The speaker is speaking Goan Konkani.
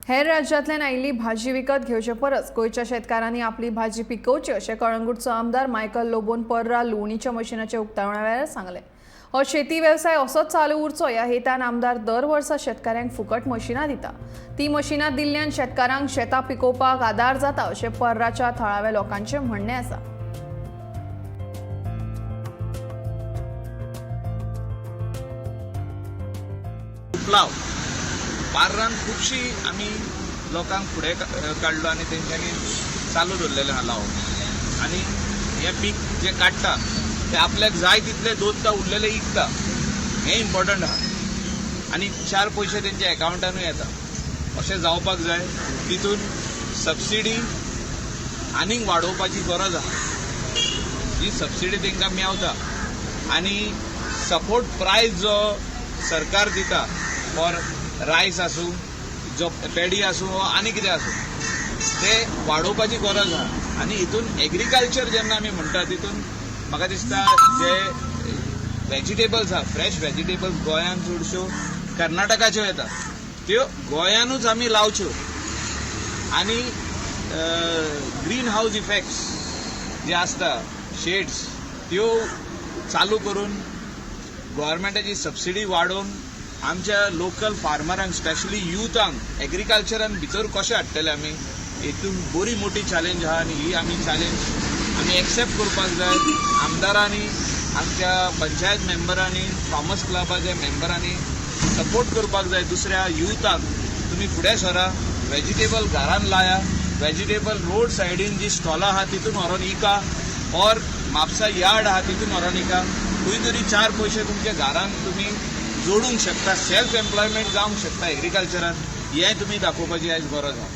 हेर राज्यांतल्यान आयिल्ली भाजी विकत घेवचे परस गोंयच्या शेतकारांनी आपली भाजी पिकोवची अशें कळंगूटचो आमदार मायकल लोबोन पर्रा लुवणीच्या मशिनाच्या उक्तावणा वेळार सांगलें. हो शेती वेवसाय असोच चालू उरचो ह्या हेतान आमदार दर वर्सा शेतकाऱ्यांक फुकट मशिनां दिता. ती मशिनां दिल्ल्यान शेतकारांक शेतां पिकोवपाक आदार जाता अशें पर्राच्या थळाव्या लोकांचें म्हणणें आसा. प्लाव पार्रान खुबशी आमी लोकांक फुडें काडलो आनी तेंच्यांनी चालू दवरलेलें आहा लावप आनी हें पीक जें काडटा तें आपल्याक जाय तितलें दवरता, उरलेलें इकता. हें इम्पॉर्टंट आहा आनी चार पयशे तेंच्या एकावंटानूय येता. अशें जावपाक जाय. तितून सबसिडी आनीक वाडोवपाची गरज आहा. जी सबसिडी तेंकां मेवता आनी सपोर्ट प्रायस जो सरकार दिता फॉर रायस आसूं, जो पेडी आसूं वा आनी कितें आसूं, ते वाडोवपाची गरज आहा. आनी हितून एग्रीकल्चर जेन्ना आमी म्हणटा तितून म्हाका दिसता जे वेजिटेबल्स आहा, फ्रेश वेजिटेबल्स गोंयांत चडश्यो कर्नाटकाच्यो येता, त्यो गोंयानूच आमी लावच्यो आनी ग्रीन हावज इफेक्ट्स जे आसता शेड्स त्यो चालू करून गव्हर्मेंटाची सबसिडी वाडोवन आमच्या लोकल फार्मरांक, स्पेशली युथांक एग्रीकल्चरान भितर कशें हाडटले आमी, हितून बरी मोठी चॅलेंज आहा आनी ही आमी चॅलेंज आमी एक्सेप्ट करपाक जाय. आमदारांनी, आमच्या पंचायत मेंबरांनी, फार्मर्स क्लबाच्या मेंबरांनी सपोर्ट करपाक जाय दुसऱ्या युथाक. तुमी फुडें सरा, वेजिटेबल घरान लाया, वेजिटेबल रोड सायडीन जी स्टॉलां आहा तितून व्हरोन इका ऑर म्हापसा यार्ड आहा तितून व्हरोन इका. खंय तरी चार पयशे तुमच्या घरान तुमी जोडूंक शकता, सेल्फ एम्प्लॉयमेंट जावंक शकता एग्रीकल्चरान. हें तुमी दाखोवपाची आयज गरज आहा.